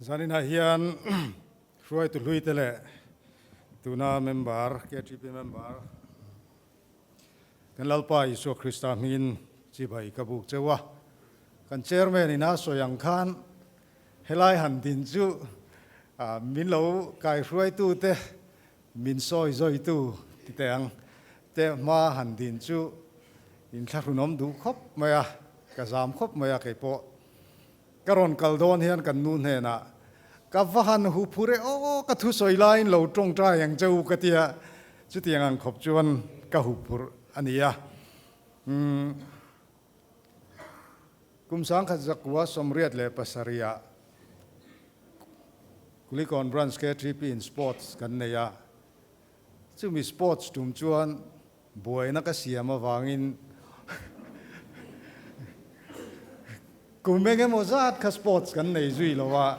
Zaninah hian hruaitu hluite leh tuna member, KTP member, kan Lalpa Isua Krista hmingin chibai ka buk cheu a. Kan chairman in a sawi ang khan helai han din chu min lo kaihruaitute min sawi zawitu ti teh ang te hma han din chu inthlahrunawm duh khawp mai a, ka zam khawp mai a keipawh. Ka rawn kal dawn hian kan nu hnenah, Ka va han hu phur e aw, ka thusawi laiin lo tawngtai ang che u ka tia, chutiang ang khawp chuan ka hu phur a ni a. Umm, kum 1987 ah Kulikawn Branch KTP in sports kan nei a, chumi sports tum chuan Buaina ka siam avangin kum eng emaw zat kha sports kan nei zui lo a,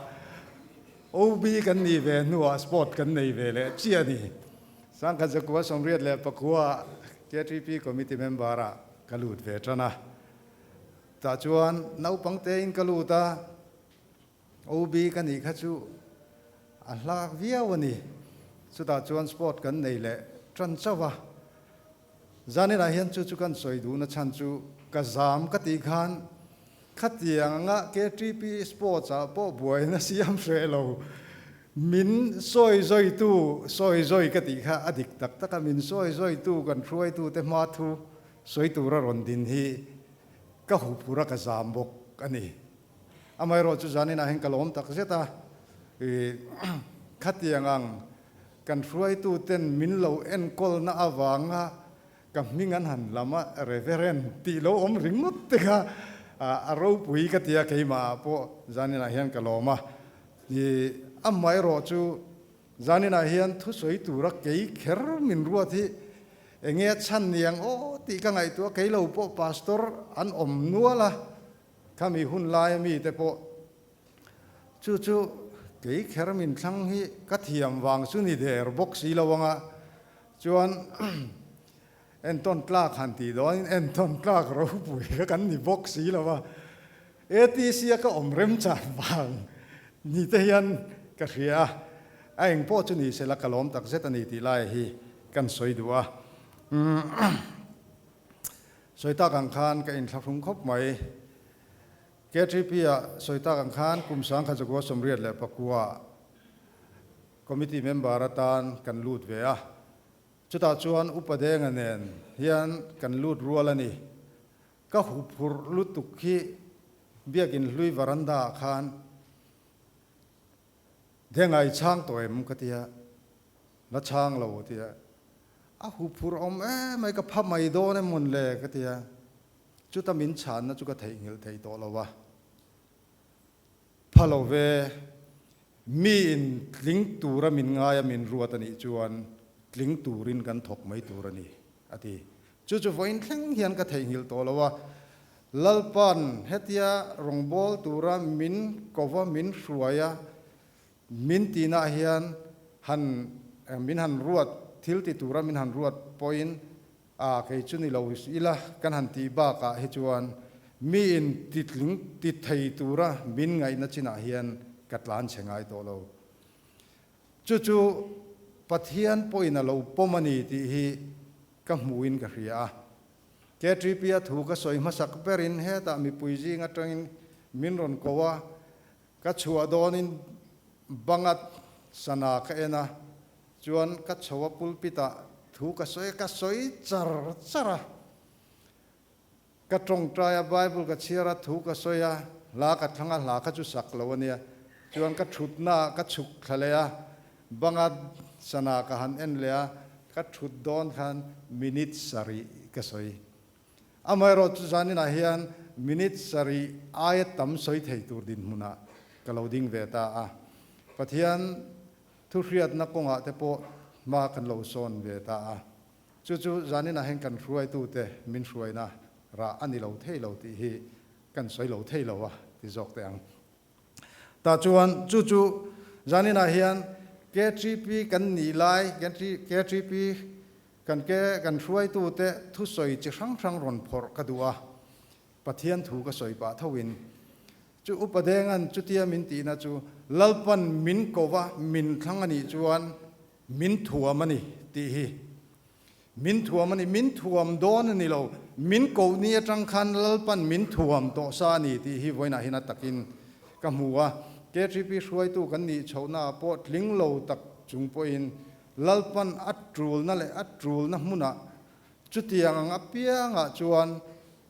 OB kan nih ve hnuah sport kan nei ve leh chiah a ni. 1989 KTP Committee member ah ka lut ve tan a, tah chuan naupang tein ka lut a, OB ka nih kha chu a hlak viau a ni. Chutah chuan sport kan nei leh tan chauh a. Zaninah hian chu chu kan sawi duhna chhan chu ka zam ka tih khan khatiang anga KTP sports ah pawh buaina siam hreh lo. Min sawi zawitu sawi zawi ka tih kha a dik tak tak a, min sawi zawitu kan hruaitute hma thu sawi tura rawn din hi ka huphur a ka zam bawk a ni. Amaherawh chu zaninah hian ka lawm tak zet a, i khatiang ang kan hruaituten min lo enkawlna avanga ka hming an han lam a, Reverend tih lo awm ringawt te kha a ropui ka ti a, keimahah pawh zaninah hian ka lawm a. I amaherawh chu zaninah hian thusawi tura kei kher min ruat hi enge a chhan niang aw tih ka ngaihtuah, kei lo pawh Pastor an awm nual a, Khami hun laia mite pawh chu chu kei kher min thlang hi ka thiam vang chu ni der bawk si lo anga chuan entawn tlak han tih dawnin entawn tlak ropui kha kan ni bawk si lo a, ATC a ka awm remchan vang ni te hian ka hria a, a eng pawh chu ni sela ka lawm tak zet a ni tih lai hi kan sawi duh a. Sawi tak ang khan ka inthlahrung khawp mai. KTP-ah sawi tak ang khan kum 1989 Committee member atan kan lut ve a. Chutah chuan Upa Denga nen hian kan lut rual a ni. Ka huphurh lutuk hi Biakin hlui varanda ah khan Denga i chhang tawh em? ka ti a. La chhang lo a ti a. A huphurh awm em mai, ka pha mai dawn em mawn le ka ti a, chuta min chhanna chu ka theihnghilh thei tawh lo a. Pha lo ve, mi in tling tura min ngai a min ruat a nih chuan tling turin kan thawk mai tur a ni a ti. Chu chu vawiin thleng hian ka theihnghilh tawh lo a, Lalpa'n hetia rawngbâwl tura min kova min hruai a, Min tinah hian han min han ruat, thil ti tura min han ruat pawhin a kei chu ni lo ila kan han tih bakah hi chuan miin titling ti thei tura min ngaihna chinah hian ka tlan chhe ngai tawh lo. Chu chu Pathian pawhin a lo pawm a ni tih hi ka hmuhin ka hria a. KTP-a thu ka sawi hmasak berin hetah mipui zing atangin min rawn ko a, Ka chhuah dawnin bangat sana ka en a, chuan ka chho a pulpit ah thu ka sawi a, ka sawi char char a. Ka tawngtai a, Bible ka chhiar a, thu ka sawi a, hla ka thlang a, hla kha chu sak lo a nia. Chuan ka thutna ah ka chhuk thla leh a, bangat sana ka han en leh a, ka thut dawn khan minute sarih ka sawi. Amaherawhchu zaninah hian minute sarih aia tam sawi thei tur dinhmunah ka lo ding ve ta a. Pathian thuhriatna kawngah te pawh hma kan lo sawn ve ta a. Chu chu zaninah hian kan hruaitute min hruaina rah a ni lo thei lo tih hi kan sawi lo thei lo a ti zawk teh ang. Tah chuan chu chu zaninah hian KTP kan nih lai, KTP Kan ke kan hruaitute thusawi chi hrang hrang rawn phawrh ka duh a, Pathian thu ka sawi pah tho in. Chu Upa Denga'n chutia min tihna chu Lalpan min ko va, min thlang a nih chuan min thuam a ni tih hi. Min thuam a ni, min thuam dawn a ni lo, min koh ni atang khan Lalpan min thuam tawh sa a ni tih hi vawiinah hian a takin ka hmu a. KTP hruaitu kan nih chhohnaah pawh tling lo tak chung pawhin Lalpan a tulna leh a tulna hmunah chutiang ang apiangah chuan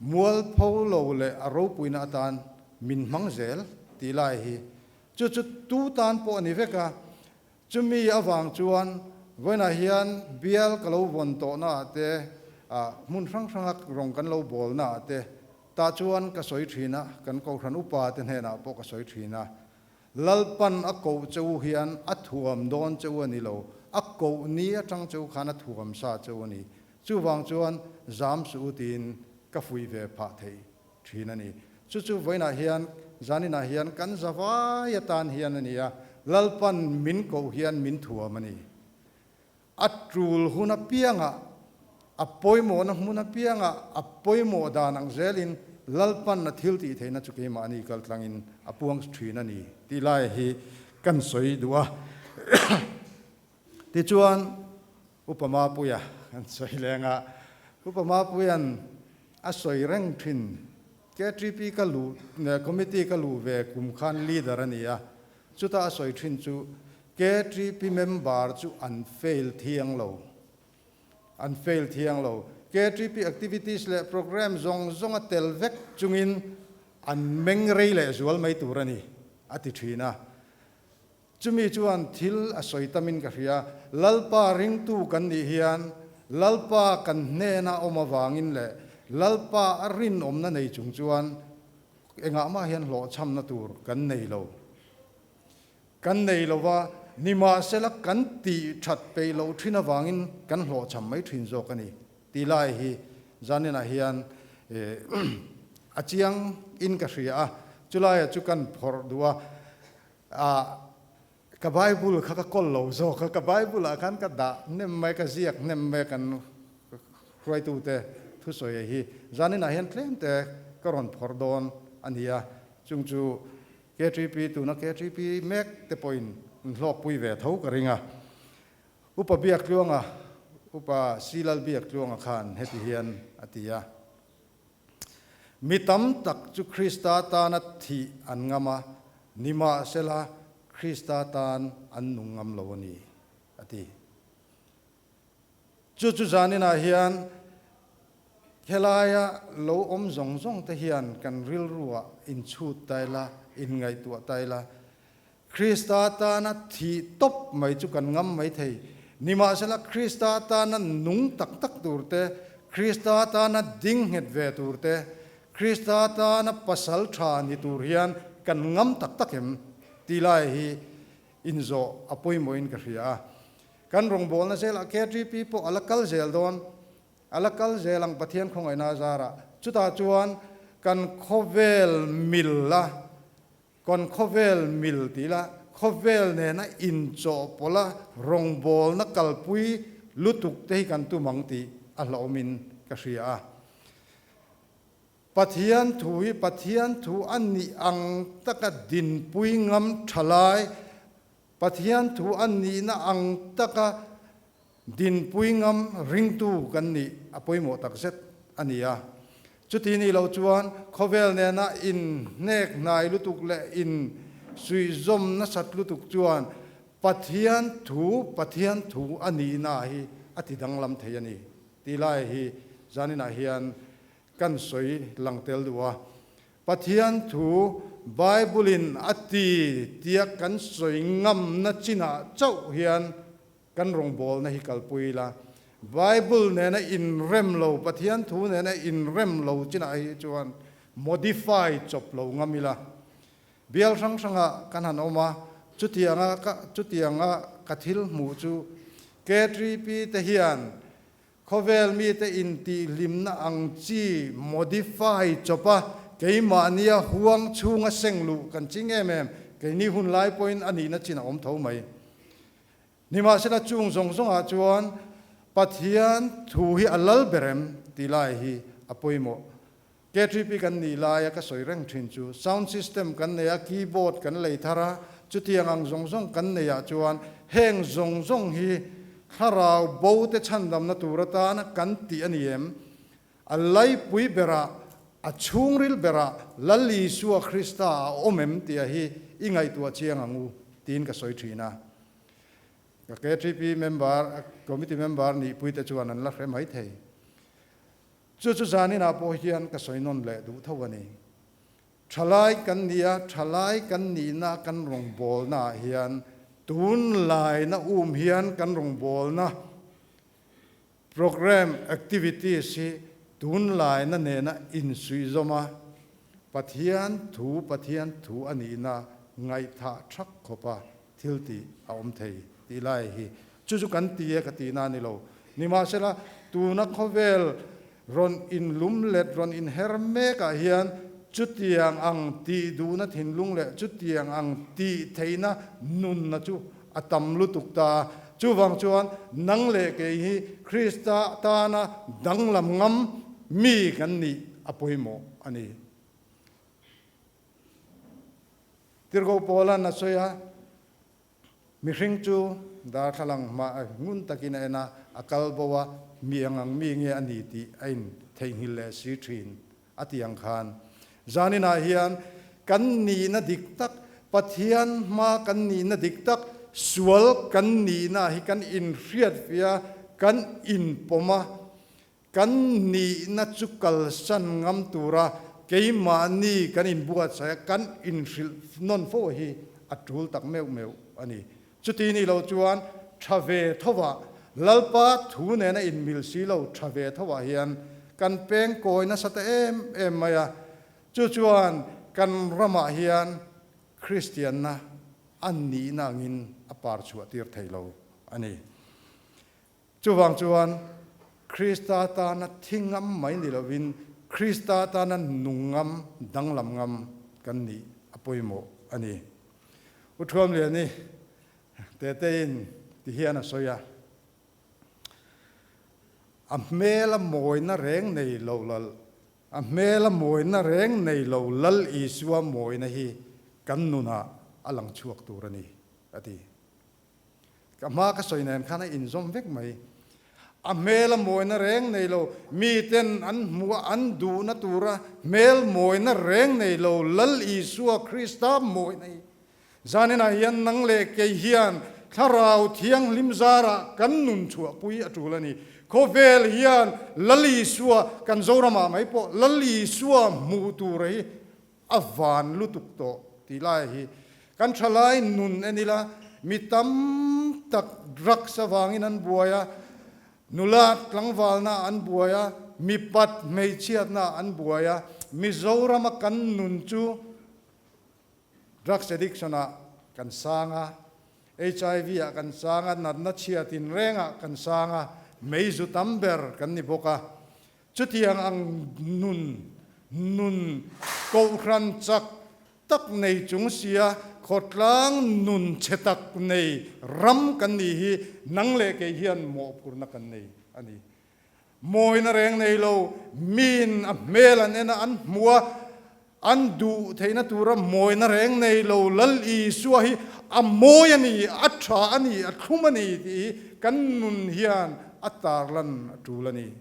mualpho lo leh a ropuina atan min hmang zel tih lai hi chu chu tu tan pawh a ni vek a. Chumi avang chuan vawiinah hian bial ka lo vawn tawhnaah te, hmun hrang hranga rawng kan lo bawlnaah te tah chuan ka sawi thin a, kan Kohhran upa te hnenah pawh ka sawi thin a. Lalpan a koh che u hian a thuam dawn che u a ni lo, a koh ni atang che u khan a thuam sa che u a ni. Chuvang chuan zam suh u tiin ka fuih ve phah thei thin a ni. Chu chu vawiinah hian, zaninah hian kan zavai atan hian a ni a, Lalpan min koh hian min thuam a ni. A tul hun apiangah, a pawimawhna hmun apiangah, a pawimawh dan ang zelin Lalpan a thil tih theihna chu keimahni kaltlangin a puang thin a ni tih lai hi kan sawi duh a. Tichuan, Upa Mapuia kan sawi leng a, Upa Mapuia'n a sawi reng thin. KTP ka luh, committee ka luh ve kum khan leader a ni a, chuta a sawi thin chu KTP member chu an fail thiang lo, an fail thiang lo. KTP activities leh programme zawng zawng a tel vek chungin an meng rei leh zual mai tur a ni, a ti thin a. Chumi chuan thil a sawi tamin ka hria. Lalpa ringtu kan nih hian Lalpa kan hnena awm avangin leh Lalpa a rinawmna nei chung chuan engah mah hian hlawhchhamna tur kan nei lo. Kan nei lo va, nimahsela kan tih that peih loh thin avangin kan hlawhchham mai thin zawk a ni tih lai hi zaninah hian a chiang in ka hria a, chulaiah chu kan phawrh duh a. Ah, ka Bible kha ka kawl lo zawk a, ka Bible ah khan ka dah hnem mai, ka ziak hnem mai kan hruaitute thusawi hi zaninah hian tlem te ka rawn phawrh dawn a ni a, chung chu KTP tuna KTP mek te pawhin an hlawkpui ve tho ka ring a. Upa Biaktluanga, Upa Silal Biaktluanga khan heti hian a ti a. Mi tam tak chu Krista tana thih an ngam a, nimahsela Krista tan an nung ngam lo a ni, a ti. Chu chu zaninah hian helaia lo awm zawng zawng te hian kan rilruah inchhut ta ila, inngaihtuah ta ila, Krista tana thih tawp mai chu kan ngam mai thei. Nimahsela, Krista tana nung tak tak tur te, Krista tana ding nghet ve tur te, Krista tana pasal tha ni tur hian kan ngam tak tak em? Tih lai hi inzawh a pawimawhin ka hria a. Kan rawngbawlna zelah KTP pawh a la kal zel dawn. A la kal zel ang Pathian khawngaihna zarah. Chutah chuan kan khawvel mil a Kan khawvel mil ti ila, khawvel nena inchawhpawlh a rawngbawlna kalpui lutuk te hi kan tum ang tih a hlauhawmin ka hria a. Pathian thu hi Pathian thu a nih ang taka dinpui ngam tha lai, Pathian thu a nihna ang taka dinpui ngam ringtu kan nih a pawimawh takzet a ni a. Chuti nih loh chuan khawvel nena inhnek hnai lutuk leh insuihzawm nasat lutuk chuan Pathian thu Pathian thu a nihna hi a ti danglam thei a ni tih lai hi zaninah hian kan sawi lang tel duh a. Pathian thu Bible-in a ti tia kan sawi ngamna chinah chauh hian kan rawngbawlna hi kalpui ila. Bible nena inrem lo, Pathian thu nena inrem lo chinah hi chuan modify chawp lo ngam ila. Bial hrang hrangah kan han awm a, chutianga ka chutianga ka thil hmuh chu KTP te hian Khawvel mite intihhlimna ang chi modify chawp a, keimahnia huang chhunga seng luh kan ching em em, keini hun lai pawhin a nihna chin a awm tho mai. Nimahsela chung zawng zawngah chuan Pathian thu hi a lal ber em tih lai hi a pawimawh. KTP kan nih laia ka sawi reng thin chu sound system kan nei a, keyboard kan lei thar a, chutiang ang zawng zawng kan nei ah chuan heng zawng zawng hi thlarau bo te chhandamna tur atana kan tih a ni em? A laipui berah, a chhungril berah Lal Isua Krista a awm em tih a hi i ngaihtuah chiang ang u tiin ka sawi thin a. Ka KTP member, committee member nihpuite chuan an la hre mai thei. Chu chu zaninah pawh hian ka sawi nawn leh duh tho a ni. Thalai kan ni a, thalai kan nihna kan rawngbawlnaah hian tunlaina um hian kan rawngbawlna Programme activities hi tunlaina nena insuihzawm a, Pathian thu Pathian thu a nihna ngaihthah thak khawpa thil tih a awm thei tih lai hi chu chu kan ti e ka tihna a ni lo. Nimahsela, tuna khawvel rawn inlum let rawn inher mekah hian chutiang ang tih duhna thinlung leh chutiang ang tih theihna nunna chu a tam lutuk ta a. Chuvang chuan nang leh kei hi Krista tana danglam ngam mi kan nih a pawimawh a ni. Tirhkoh Paula'n a sawi a, Mihring chu darthlalang hmah ngun takin a en a, a kal bo a, mi ang ang mi nge a ni tih a in theihnghilh leh si thin a ti ang khan. Zaninah hian kan nihna dik tak, Pathian hma kan nihna dik tak, sual kan nihna hi kan inhriatfiah a, kan inpawm a, Kan nihna chu kalsan ngam tura keimahni kan inbuatsaih a, kan inhrilh nawn fo hi a tul tak meuh meuh a ni. Chuti nih loh chuan tha ve thovah, Lalpa thu nena inmil si lo tha ve thovah hian kan peng kawi nasa ta em em mai a. Chu chuan kan ramah hian Kristianna a nihna angin a par chhuah tir thei lo a ni. Chuvang chuan, Krista tana thi ngam mai ni lovin, Krista tana nung ngam, danglam ngam kan nih a pawimawh a ni. U Thuamliani Tetein ti hian a sawi a, A hmel a mawina reng nei lo lal, a hmel a mawina reng nei lo Lal Isua mawina hi kan nunah a lang chhuak tur a ni, a ti. Ka hma ka sawi nen khan a inzawm vek mai. A hmel a mawina reng nei lo, miten an hmuh a, an duhna tura hmel mawina reng nei lo Lal Isua Krista mawina hi zaninah hian nang leh kei hian Thlarau Thianghlim zarah kan nun chhuahpui a tul a ni. Khawvel hian Lal Isua, kan Zoramah mai pawh Lal Isua hmuh tura hi A van lutuk tawh tih lai hi kan thalai nun en ila, mi tam tak drugs avangin an buai a, nula tlangvalna an buai a, mipat hmeichhiatna an buai a, Mizorama kan nun chu drugs addiction ah kan sang a, HIV ah kan sang a, natna chhia tinrengah kan sang a, meizu tam ber kan ni bawk a. Chutiang ang nun, nun kohhran chak tak nei chung sia khawtlang nun chhe tak nei ram kan nih hi nang leh kei hian mawhphurhna kan nei a ni. Mawina reng nei lo, miin a hmel an en a, an hmu a, an duh theihna tura mawina reng nei lo Lal Isua hi a mawi a ni, a tha a ni, a thlum a ni tih hi kan nun hian a tarlan a tul a ni.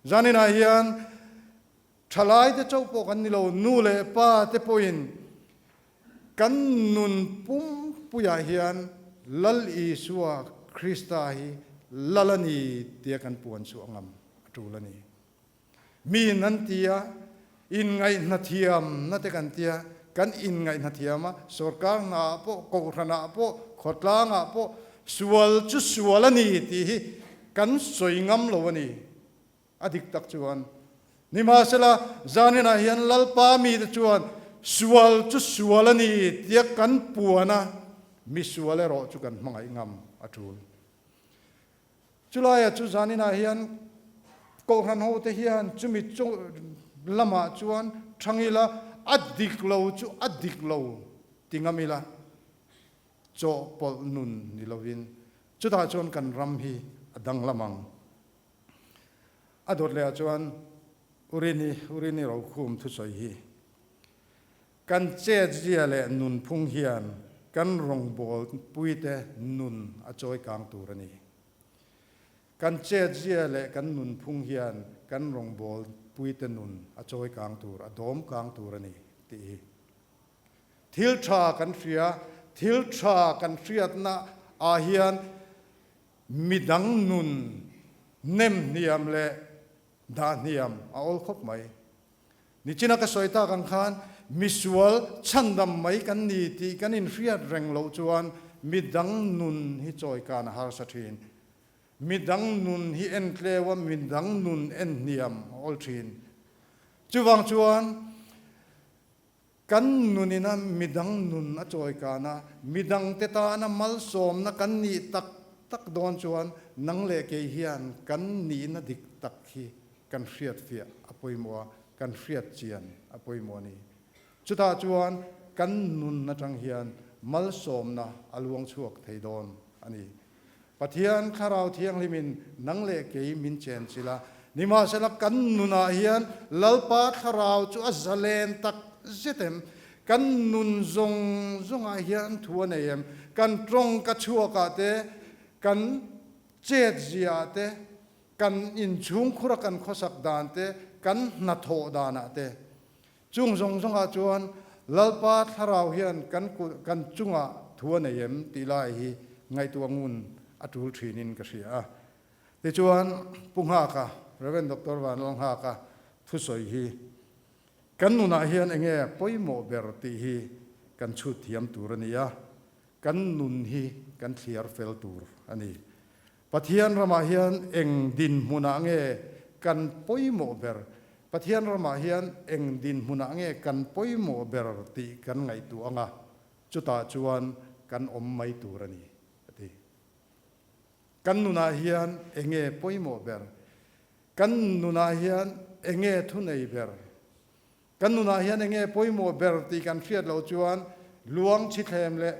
Zaninah hian thalaite chauh pawh kan ni lo, nu leh pa te pawhin kan nun pumpuiah hian Lal Isua Krista hi Lal a ni tia kan puan chu a ngam a tul a ni. Miin an ti a, inngaihna thiamna te kan ti a, kan inngaihna thiam a, sorkar hnaah pawh, kohhranah pawh, khawtlangah pawh sual chu sual a ni tih hi kan sawi ngam lo a ni. A dik tak chuan nimahsela zaninah hian Lalpa mite chuan sual chu sual a ni tia kan puan a, mi sual erawh chu kan hmangaih ngam a tul. Chulaia chu zaninah hian Kohhran hote hian chumi lamah chuan thang ila, a dik lo chu a dik lo ti ngam ila, chawhpawlh nun ni lovin chutah chuan kan ram hi a danglam ang. A dawt lehah chuan. Urini, Urini Rokhum thusawi hi kan chetzia leh nunphung hian kan rawngbâwl puite nun a chawi kang tur a ni. Kan chetzia leh kan nunphung hian kan rawngbâwl puite nun a chawi kang tur, a dawm kang tur a ni tih hi. Thil tha kan hria, thil tha kan hriatna ah hian midang nun nem hniam leh dah hniam a awl khawp mai. Nichina ka sawi tak ang khan misual chhandam mai kan ni tih kan inhriat reng loh chuan midang nun hi chawikan a harsa thin. Midang nun hi en tleu a, midang nun en hniam a awl thin. Chuvang chuan Kan nunina midang nun a chawikan a, midangte tana malsawmna kan nih tak tak dawn chuan nang leh kei hian kan nihna dik tak hi kan hriatfiah a pawimawh a, kan hriat chian a pawimawh a ni. Chutah chuan kan nun atang hian malsawmna a luang chhuak thei dawn a ni. Pathian Thlarau Thianghlimin nang leh kei min chen chilh a, nimahsela kan nunah hian Lalpa Thlarau chu a zalen tak zet em? Kan nun zawng zawngah hian thu a nei em? Kan tawngka chhuakah te, kan chetziaah te, kan inchhungkhura kan khawsak dan te, kan hnathawh danah te. Chung zawng zawngah chuan Lalpa Thlarau hian kan kan chungah thu a nei em tih lai hi ngaihtuah ngun a tul thinin ka hria a. Tichuan Pu Nghaka, Rev. Doctor Vanlalnghaka thusawi hi kan nunah hian enge pawimawh ber tih hi kan chhut thiam tur a ni a, kan nun hi kan thliar fel tur a ni. Pathian ramah hian eng dinhmunah nge kan pawimawh ber? Pathian ramah hian eng dinhmunah nge kan pawimawh ber tih kan ngaihtuah ang a, chutah chuan kan awm mai tur a ni, a ti. Kan nunah hian eng nge pawimawh ber? Kan nunah hian eng nge thunei ber? Kan nunah hian eng nge pawimawh ber tih kan hriat loh chuan luang chhithlem leh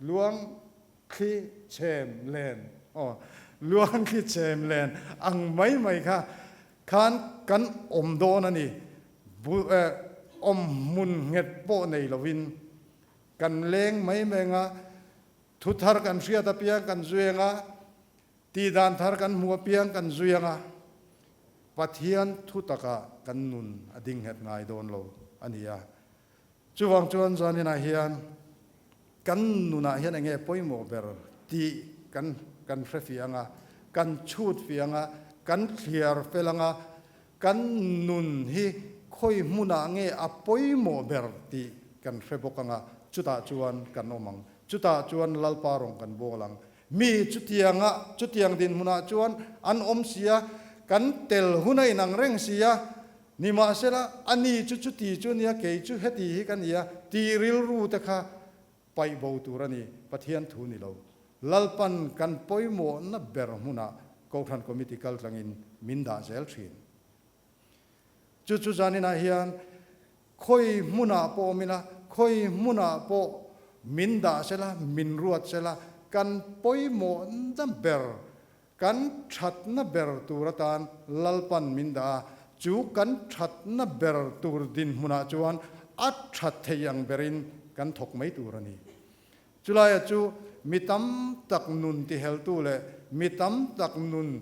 luang thli chhem len, aw, luang thli chhem len ang mai mai kha khan kan awm dawn a ni. Bu, eh, awm hmun nghet pawh nei lovin kan leng mai mai ang a, thu thar kan hriat apiang kan zui ang a, Tih dan thar kan hmu apiang kan zui anga Pathian thu takah kan nun a ding nghet ngai dawn lo a ni a. Chuvang chuan zaninah hian kan nunah hian enge pawimawh ber tih kan kan hre fiah anga, kan chhut fiah anga, kan thliar fel anga, kan nun hi khawi hmunah nge a pawimawh ber tih kan hre bawk anga, chutah chuan kan awm ang. Chutah chuan Lalpa rawng kan bawl ang. Mi chutianga chutiang dinhmunah chuan an awm si a, kan tel hun a inang reng si a, nimahsela a ni chu chuti chu nia, kei chu heti hi ka ni a, tih rilru te kha paih bo tur a ni, Pathian thu ni lo. Lalpan kan pawimawhna ber hmunah Kohhran Committee kaltlangin min dah zel thin. Chu chu zaninah hian khawi hmunah pawh awm ila, khawi hmunah pawh min dah sela, min ruat sela, kan pawimawhna ber, kan thatna ber tur atan Lalpan min dah a, chu kan thatna ber tur dinhmunah chuan a that thei ang berin kan thawk mai tur a ni. Chulaia chu mi tam tak nun tiheltu leh mi tam tak nun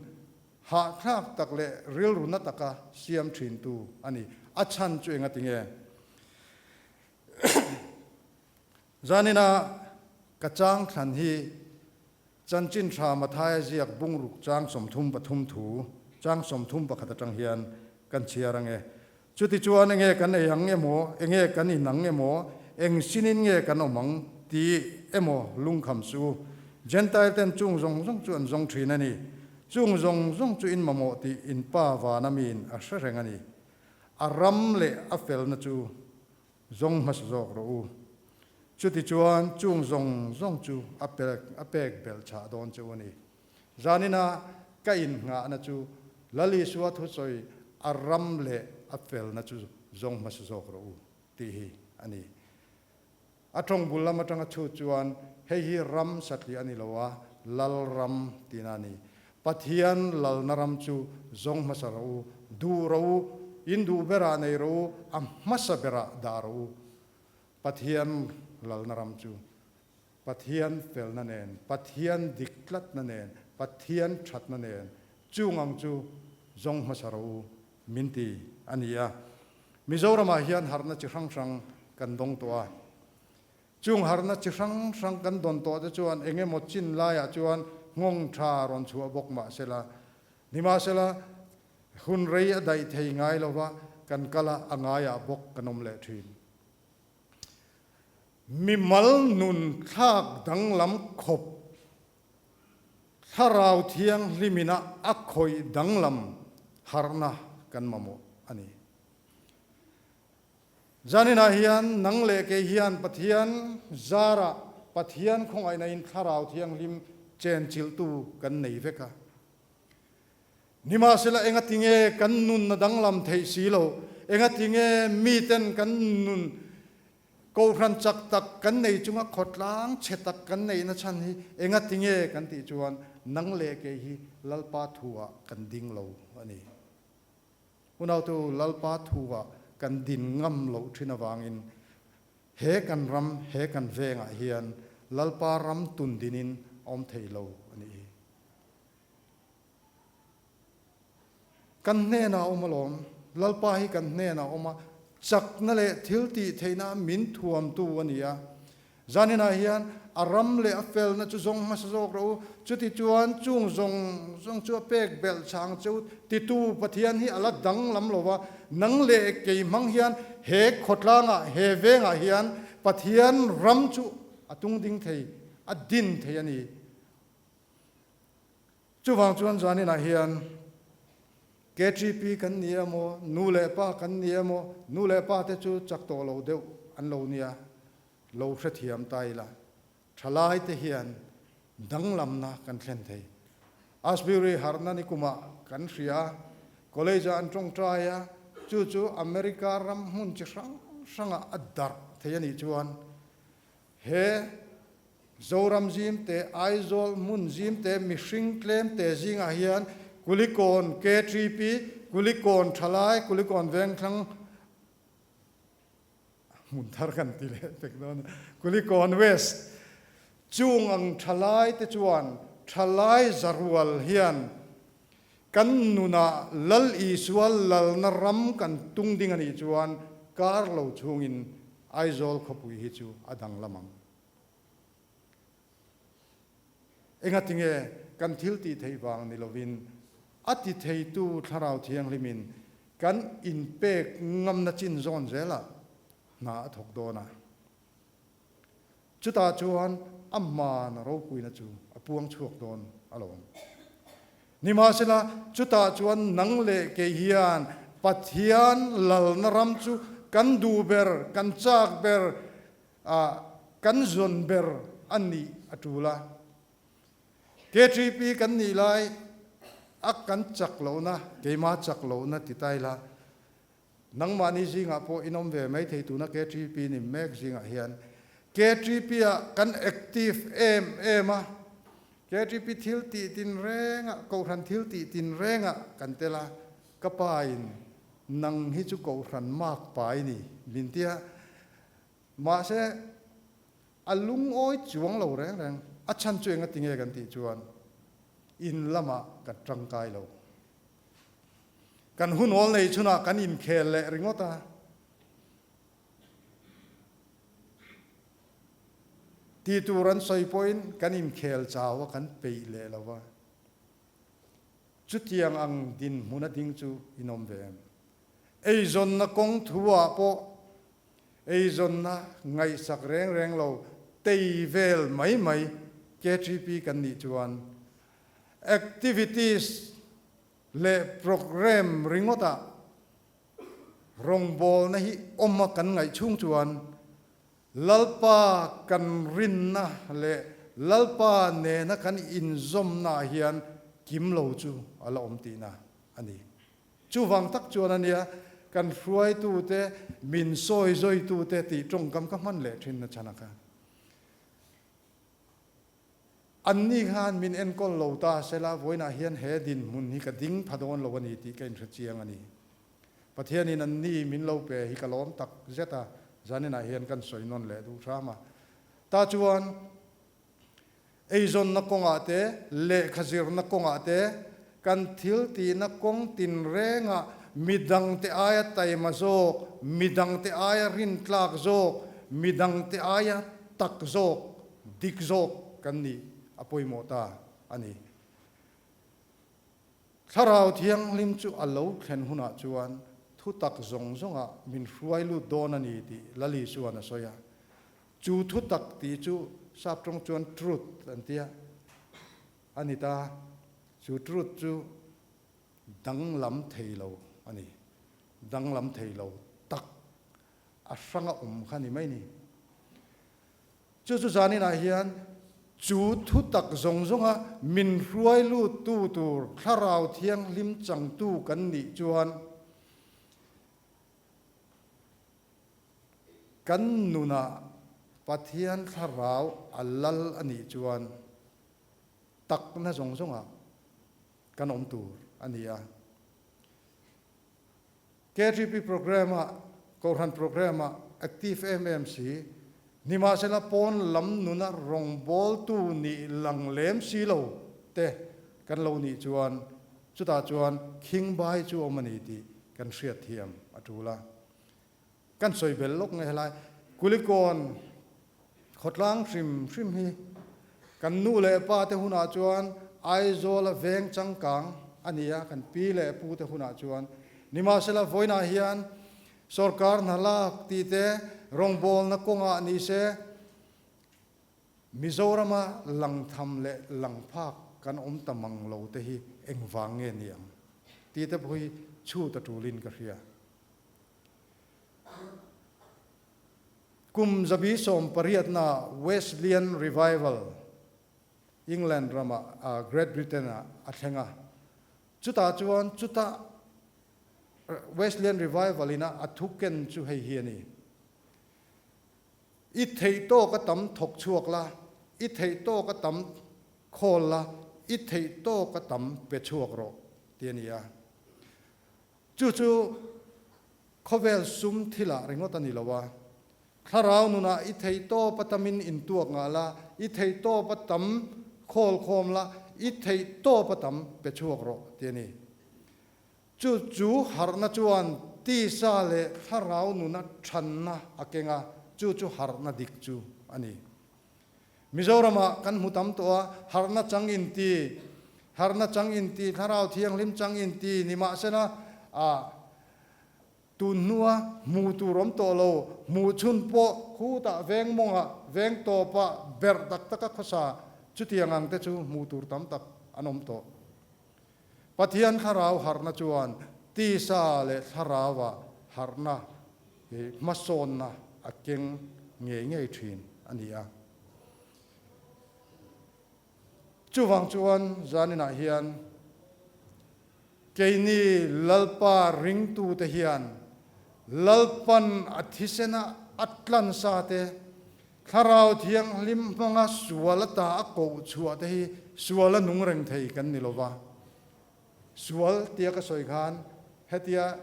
Hahthlak tak leh rilru na taka siam thintu a ni. A chhan chu enga tinge? Zanina ka chang thlan hi Chanchin Tha Mathaia ziak bungruk chang 33 thu, chang 31 atang hian kan chhiar ange. Chutichuan enge kan ei ang emaw, enge kan in ang emaw, eng sinin nge kan awm ang tih emaw lungkham suh u. Gentile ten chung zawng zawng chu an zawng thin a ni. Chung zawng zawng chu in mamawh tih in Pa vana miin a hre reng a ni. A ram leh a felna chu zawng hmasa zawk rawh u. Chutichuan chung zawng zawng chu a pek belh chhah dawn che u a ni. Zanina ka innghahna chu Lal Isua thusawi a ram leh a felna chu zawng hmasa zawk rawh u tih hi a ni. A tawng bul lam atanga chhut chuan hei hi ram satliah a ni lo a, Lal ram tihna a ni. Pathian lalna ram chu zawng hmasa rawh u, duh rawh u. in duh berah nei rawh u, a hmasa berah dah rawh u. Pathian lalna ram chu Pathian felna nen, Pathian dik tlatna nen, Pathian thatna nen, chung ang chu zawng hmasa rawh u min ti a ni a. Mizoramah hian harhna chi hrang hrang kan dawng tawh a. Chung harhna chi hrang hrang kan dawn tawh te chuan eng emaw chin laiah chuan nghawng tha rawn chhuah bawk mah sela. Nimahsela, hun rei a daih thei ngai lova kan kal a, a ngaiah bawk kan awm leh thin. Mimal nun thlak danglam khawp Thlarau Thianghlimina a khawih danglam harhna kan mamawh a ni. Zaninah hian nang leh kei hian Pathian zarah Pathian khawngaihna in Thlarau Thianghlim chenchilhtu kan nei vek a. Nimahsela engatinge kan nun a danglam theih si lo? Engatinge miten kan nun kohhran chak tak kan nei chunga khawtlang chhe tak kan neihna chhan hi engatinge kan tih chuan nang leh kei hi Lalpa thuah kan ding lo a ni. Unautu Lalpa thuah kan din ngam loh thin avangin he kan ram, he kan vengah hian Lalpa ram tun dinin a awm thei lo a nih hi. Kan hnenah a awm alawm. Lalpa hi kan hnenah a awm a, chakna leh thil tih theihna min thuamtu a ni a. Zaninah hian a ram leh a felna chu zawng hmasa zawk rawh u. Chutichuan chung zawng zawng chu a pek belh chang che u titu Pathian hi a la danglam lo va, nang leh kei hmang hian he khawtlangah, he vengah hian Pathian ram chu a tung ding thei, a din thei a ni. Chuvang chuan zaninah hian KTP kan ni emaw, nu leh pa kan ni emaw, nu leh pa te chu chak tawh lo deuh an lo nia, lo hrethiam ta ila, thalai te hian danglamna kan thlen thei. Asbury harhna ni kumah kan hria a, college ah an tawngtai a, chu chu America ram hmun chi hrang hrangah a darh thei a nih chuan he Zoram zimte, Aizawl hmun zimte mihring tlemte zingah hian Kulikawn KTP, Kulikawn Thalai, Kulikawn Vengthlang hmun thar kan ti leh pek dawn a, Kulikawn West chung ang thalai te chuan thalai zarual hian kan nunah Lal Isua lalna ram kan tung ding a nih chuan kar lo chhungin Aizawl khawpui hi chu a danglam ang. Engatinge kan thil tih theih vang ni lovin a ti theitu Thlarau Thianghlimin kan inpek ngamna chin zawn zelah hna a thawk dawn a. Chutah chuan a hmana ropuina chu a puang chhuak dawn alawm. Nimahsela, chutah chuan nang leh kei hian Pathian lalna ram chu kan duh ber, kan chak ber, A kan zawn ber a nih a tul a. KTP kan nih lai a kan chak lohna, keimah chak lohna ti ta ila, nangmahni zingah pawh in awm ve mai thei tuna KTP ni mek zingah hian KTP ah kan active em em a, KTP thil tih tin rengah, kohhran thil tih tin rengah kan tel a, ka pa in nang hi chu kohhran mak pai ni min tia. Mahse, a lungawi chuang lo reng reng. A chhan chu enga tinge kan tih chuan in lamah kan tangkai lo. Kan hunawl nei chhunah kan inkhel leh ringawt a. Ti tur an sawi pawhin kan inkhel chau a, kan peih leh lo va. Chutiang ang dinhmun a ding chu in awm ve em? Eizawnna kawng thu ah pawh eizawnna ngaihsak reng reng lo tei vel mai mai KTP kan nih chuan activities leh programme ringawt ah rawngbawlna hi awm a kan ngaih chhung chuan Lalpa kan rinna leh Lalpa nena kan inzawmna ah hian kim lo chu a la awm tihna a ni. Chuvang tak chuan a nia, kan hruaitute, min sawi zawitute tih tawngkam ka hman leh thin na chhan a kha. Anni khan min enkawl lo ta sela, vawiinah hian he dinhmun hi ka ding pha dawn lo a ni tih ka inhre chiang a ni. Pathianin an ni min lo pe hi ka lawm tak zet a, zaninah hian kan sawi nawn leh duh hram a. Tah chuan eizawnna kawngah te, lehkha zirna kawngah te, kan thil tihna kawng tinrengah midangte aia taima zawk, midangte aia rintlak zawk, midangte aia tak zawk, dik zawk kan nih a pawimawh ta a ni. Thlarau Thianghlim chu a lo thlen hunah chuan thutak zawng zawngah min hruai lut dawn a ni tih Lali chuan a sawi a. Chu thutak tih chu sap tawng chuan truth an tia a ni ta. Chu truth chu danglam thei lo a ni. Danglam thei lo tak a hranga awm kha ni mai ni. Chu chu zaninah hian chu thutak zawng zawnga min hruai luttu tur Thlarau Thianghlim changtu kan nih chuan kan nunah Pathian Thlarau a lal a nih chuan takna zawng zawngah kan awm tur a ni a. KTP programme-ah, Kohhran programme-ah active em em si, nimahsela pawn lam nuna rawngbawltu nih lang lem si lo te kan lo nih chuan chutah chuan khingbai chu awm a ni tih kan hriatthiam a tul a. Kan sawi bel lawk nge helai Kulikawn khawtlang hrim hrim hi kan nu leh pa te hunah chuan Aizawl a veng changkang a ni a, kan pi leh pu te hunah chuan. Nimahsela vawiinah hian sorkar hna lak tih te rawngbawlna kawngah ni se Mizorama langtham leh langphak kan awm ta mang lo te hi engvang nge ni ang tih te pawh hi chhut a tulin ka hria. Kum zabi sawmpariatna Wesleyan Revival England ramah Great Britain-ah a thleng a. Chutah chuan chuta Wesleyan Revival ina a thu ken chu hei hi a ni, I theih tawk a tam thawk chhuak la, i theih tawk a tam khawl la, i theih tawk a tam pe chhuak rawh, ti a ni a. Chu chu khawvel sum thilah ringawt a ni lo a, thlarau nunah i theihtawp a tamin intuak ngah la, i theihtawp a tam khawl khawm la, i theihtawp a tam pe chhuak rawh ti a ni. Chu chu harhna chuan tisa leh thlarau nuna thanna a keng a, chu chu harhna dik chu a ni. Mizoramah kan hmu tam tawh a, harhna chang inti, harhna chang inti, thlarau thianghlim chang inti nimahsela ah tun hnua hmu tur awm tawh lo, hmuh chhun pawh khutah veng mawngah, veng tawpah berh tak taka khawsa chutiang ang te chu hmuh tur tam tak an awm tawh. Pathian thlarau harhna chuan tisa leh thlarauah harhna hi hmasawnna a keng ngei ngei thin a ni a. Chuvang chuan zaninah hian keini Lalpa ringtute hian Lalpan a thisena a tlansa te, Thlarau Thianghlim hmanga sual ata a koh chhuah te hi sual a nung reng thei kan ni lova. Sual tia ka sawi khan hetia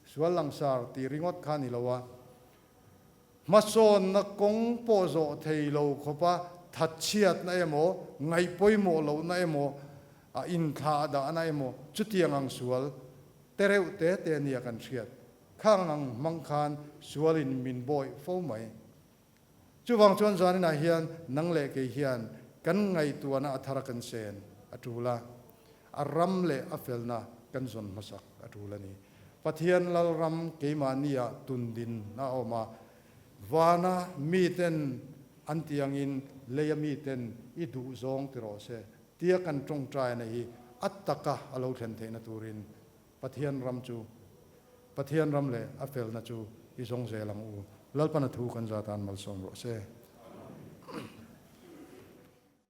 sual langsar tih ringawt kha ni lo a, hmasawnna kawng pawh zawh thei lo khawpa thatchhiatna emaw, ngaihpawimawh lohna emaw, a inthlah dahna emaw chutiang ang sual te reuh te te nia kan hriat. Khang ang hmang khan sualin min bawih fo mai. Chuvang chuan zaninah hian nang leh kei hian kan ngaihtuahna a thara kan sen a tul a, a ram leh a felna kan zawn hmasak a tul a ni. Pathian Lalram keimahniah tundin a awm a, vana miten an tih angin leia miten i duhzawng ti rawh se tia kan tawngtaina hi a taka a lo thlen theihna turin Pathian ram chu Pathian ram leh a felna chu i zawng zel ang u. Lalpana thu kan zatan malsawm rawh se.